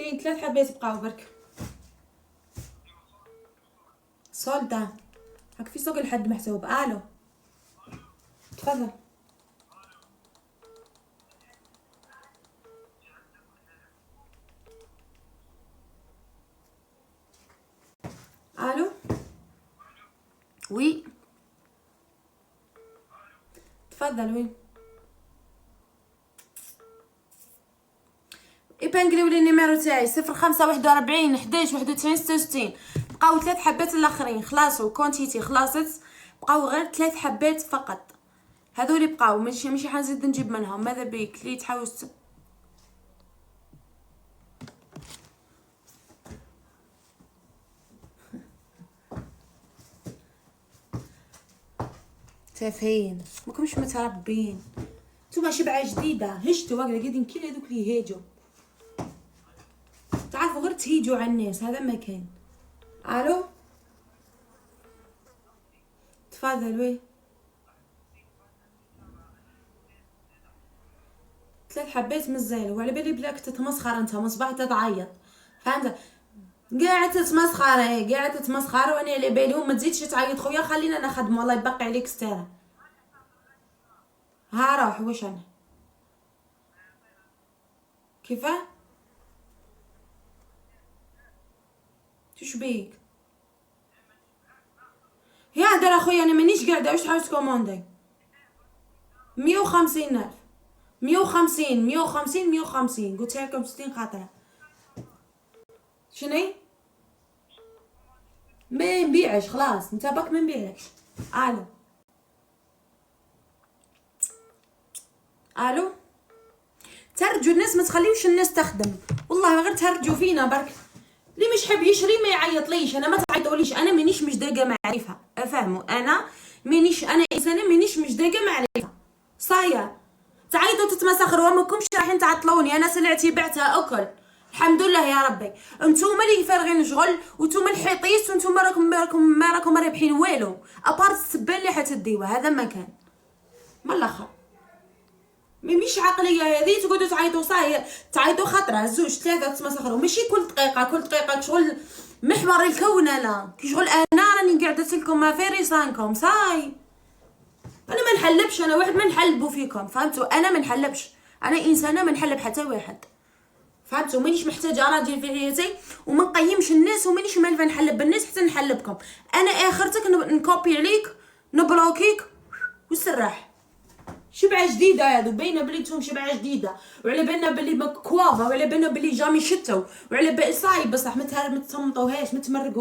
كاين ثلاث حبات بقاو برك. solde هاك في سوق الحد محسوب. الو تفضل. الو oui تفضل. وين épingler les numéros تاعي 05 41 11 91 66. بقاو ثلاث حبات الاخرين خلاصو، quantité خلاصت، بقاو غير ثلاث حبات فقط. هذول بقاو، ماشي حنزيد نجيب منهم. ماذا بيك لي تحاوس تافهين، ماكمش متربين نتوما. شبعه جديدة هجتوا هكذا قاعدين كي هذوك اللي يهاجوا، تعرفوا غير تهيجوا على الناس، هذا ما كان. الو تفضل. oui ثلاث حبات مازال. وعلى بالي بلاك تتمسخر انت من صباح تتعيط، فهمت؟ قاعد تتمسخر، قاعد تتمسخر وانا على بالي. وما تزيدش تعيط خويا، خلينا نخدم والله يبقي عليك ستاره. ها روح. واش انا كيفاه تشبيك يا هدر اخويا؟ انا مانيش قاعدة. واش تحاول ت commander؟ 150 الف، 150، 150، 150. قلتها لكم 60 خطره. شنو ما نبيعش خلاص، انت باك ما نبيعلكش. الو الو ترجوا الناس، ما تخليوش الناس تخدم، والله غير تهرجوا فينا برك. اللي مش حاب يشري ما يعيطليش، انا ما تعيطوليش، انا مانيش مجداقه معرفة، افهموا؟ انا مانيش، انا انسانه مانيش مجداقه معرفة. صايا تعيطوا تتمسخروا، ما كومش رايحين تعطلوني. انا سلعتي بعتها اكل الحمد لله يا ربي. انتوما اللي فارغين شغل، وانتوما الحيطيس، وانتوما راكم ما راكم رابحين والو à part السبان اللي حتديوها. هذا ما كان من الاخر. مش عقلية هذه تقعدوا تعيطوا. صاي تعيطوا خطره زوج ثلاثة تمسخروا، ماشي كل دقيقة كل دقيقة شغل محور الكون. انا كي شغل انا راني قاعدة لكم في ريسانكم. صاي انا ما نحلبش، انا واحد ما نحلبوا فيكم، فهمتوا؟ انا ما نحلبش، انا انسانه ما نحلب حتى واحد، فهمتوا؟ مانيش محتاجه راجل في حياتي، وما نقيمش الناس، ومانيش مالفه نحلب الناس حتى نحلبكم. انا اخرتك نكوبي عليك، نبلوكيك وسرح. شبعه جديدة هادو، باينة بلي نتوما شبعه جديدة، وعلى بالنا بلي ما كوافا، وعلى بالنا بلي jamais شتو، وعلى بالي صاي. بصح ما تصمطوهاش، ما تمرقوهاش.